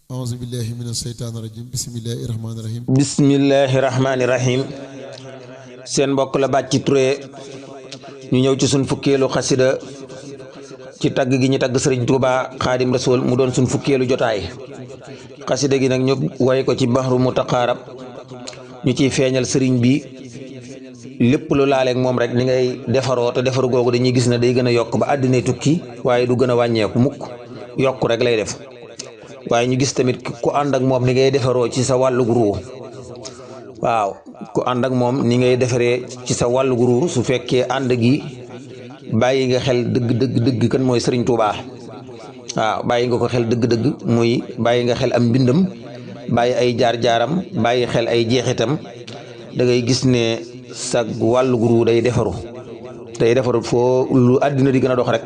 أعوذ بالله من الشيطان الرجيم بسم الله الرحمن الرحيم bismillahi rahmaani rahim seen mbokk la Bathie Touré ñu ñëw ci sun fukkeelu xasida ci tagg gi ñu tagg sëriñ Touba Xaadim Rasul mu doon sun fukkeelu jotaay xasida gi nag ñu way ko ci baxru mutaqaarab ñu ciy feeñal sëriñ bi lépp lu laaleeg moom rek ni ngay defaroo te defaru googu dañuy gis ne day gën a yokk ba àddinay tukki waaye du gën a wàññeeku mukk yokk rek lay def waaye ñu gis tamit ku ànd ak moom ni ngay defaroo ci sa wàllug ruu waaw ku ànd ak moom ni ngay defaree ci sa wàllug ruu su fekkee ànd gi bàyyi nga xel dëgg kan mooy Sëriñ Tuubaa waaw bàyyi nga ko xel dëgg muy bàyyi nga xel am mbindam bàyyi ay jaar-jaaram bàyyi xel ay jeexitam da ngay gis ne sa wàllug ruu day defaru foo lu àddina di gën a dox rek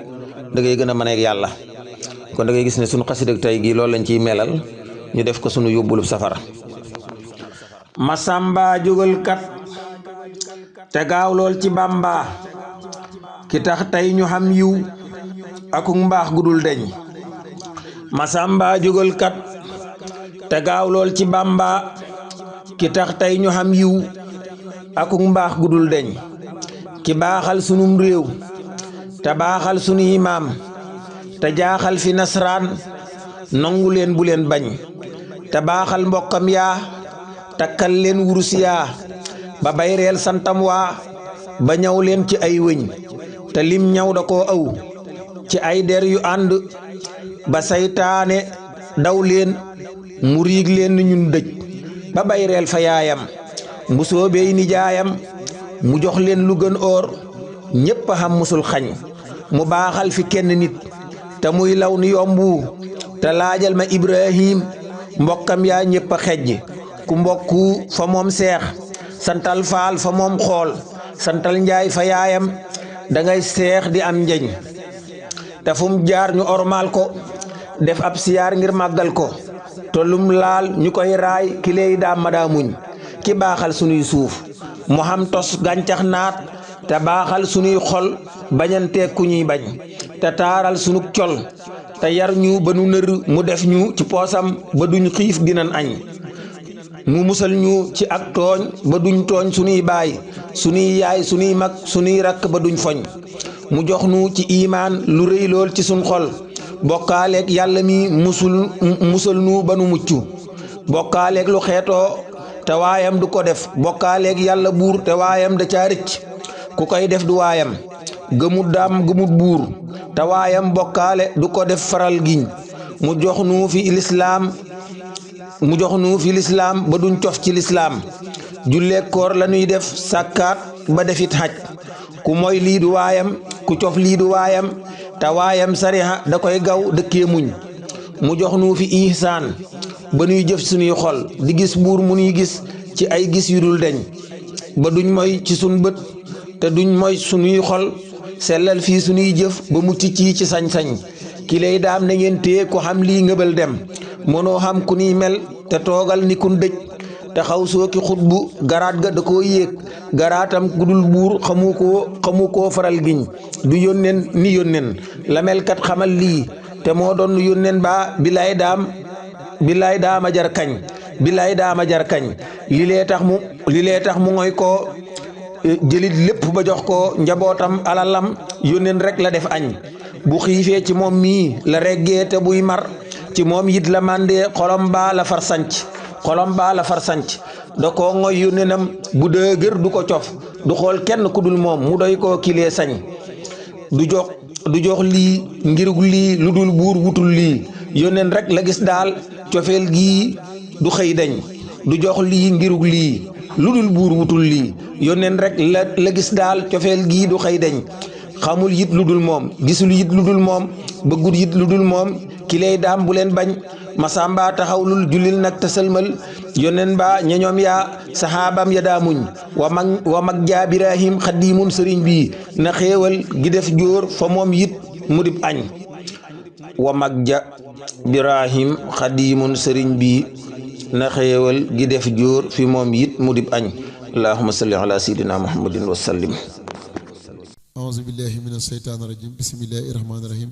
da ngay gën a mën ak yàlla kon da ngay gis ne sunu xasida tey gi loolu lañ ciy melal ñu def ko sunu yóbbulu safara Masamba jógal kat te gaaw lool ci Bàmba ki tax tey ñu xam yiw akuk mbaax gudul deñ Masamba jógal kat te gaaw lool ci Bàmba ki tax tey ñu xam yiw akuk mbaax gudul deñ ki baaxal sunum réew te baaxal sunu imaam te jaaxal fi nasraan nangu leen bu leen bañ te baaxal mbokkam yaa takkal leen wurus yaa ba bay reel santam waa ba ñaw leen ci ay wëñ te lim ñaw da koo aw ci ay der yu ànd ba saytaane daw leen mu riig leen ñun dëj ba bay reel fa yaayam mu soobey ni jaayam mu jox leen lu gën oor ñépp a xam musul xañ mu baaxal fi kenn nit te muy law ni yombu te laajal ma Ibrahim mbokkam yaa ñépp a xejj ku mbokku fa moom seex santal faal fa moom xool santal njaay fa yaayam dangay seex di am njeñ te fu mu jaar ñu ormaal ko def ab siyaar ngir màggal ko tollum laal ñu koy raay ki lay daam ma daa muñ ki baaxal sunuy suuf mu xam tos gàncax naat te baaxal sunuy xol bañante ku ñuy bañ te taaral sunug col te yar ñu ba nu nër mu def ñu ci poosam ba duñ xiif dinañ añ mu musal ñu ci ak tooñ ba duñ tooñ sunuy baay sunuy yaay sunuy mag sunuy rakk ba duñ foñ mu jox nu ci imaan lu rëy lool ci sun xol bokkaaleeg yàlla mi musal nu ba nu mucc bokkaaleeg lu xeetoo te waayam du ko def bokkaaleeg yàlla buur te waayam da caa rëcc ku koy def du waayam gëmut daam gëmut buur te waayam bokkaale du ko def faral giñ mu jox nu fi lislaam ba duñ cof ci lislaam julleek koor la ñuy def sàkkaat ba defit xaj ku moy lii du waayam ku cof lii du waayam te waayam sariha da koy gaw dëkkee muñ mu jox nu fi ihsaan ba nuy jëf sunuy xol di gis buur mu nuy gis ci ay gis yu dul deñ ba duñ moy ci sun bët te duñ moy sunuy xol sellal fii sunuy jëf ba mucc ci sañ-sañ ki lay daam na ngeen téye ko xam lii ngëbal dem mënoo xam ku niy mel te toogal ni kun dëj te xaw sooki xutbu garaat ga da koo yéeg garaatam ku dul buur xamu koo faral giñ du yónneen ni yónneen la melkat xamal lii te moo doon yónneen baa bilaay daama jar kañ li lee tax mu ngoy koo jëlit lépp ba jox ko njabootam alalam yónneen rek la def añ bu xiifee ci moom mii la reggee te buy mar ci moom yit la màndee xolom baa la far sanc da koo ngoy yónneenam bu dëgër du ko cof du xool kenn ku dul moom mu doy koo kilee sañ du jox lii ngirug lii lu dul buur wutul lii yónneen rek la gis daal cofeel gii du xëy dañ du jox lii ngirug lii lu dul buur wutul lii yónneen rek la gis daal cofeel gii du xëy deñ xamul yit lu dul moom gisul yit lu dul moom bëggut yit lu dul moom ki lay daam bu leen bañ Masamba taxawlul jullil nag te sëlmal yónneen ba ñeñoom yaa saxaabam ya daa muñ wa mag jaa Birahim xadiimun sëriñ bii na xéewal gi def jóor fa moom yit mu dib añ wa mag ja Birahim xadiimun sëriñ bii na xéewal gi def jóor fi moom yit mu dib añ allahumma salli ala sayyidina muhammadin wa sallim. أعوذ بالله من الشيطان الرجيم بسم الله الرحمن الرحيم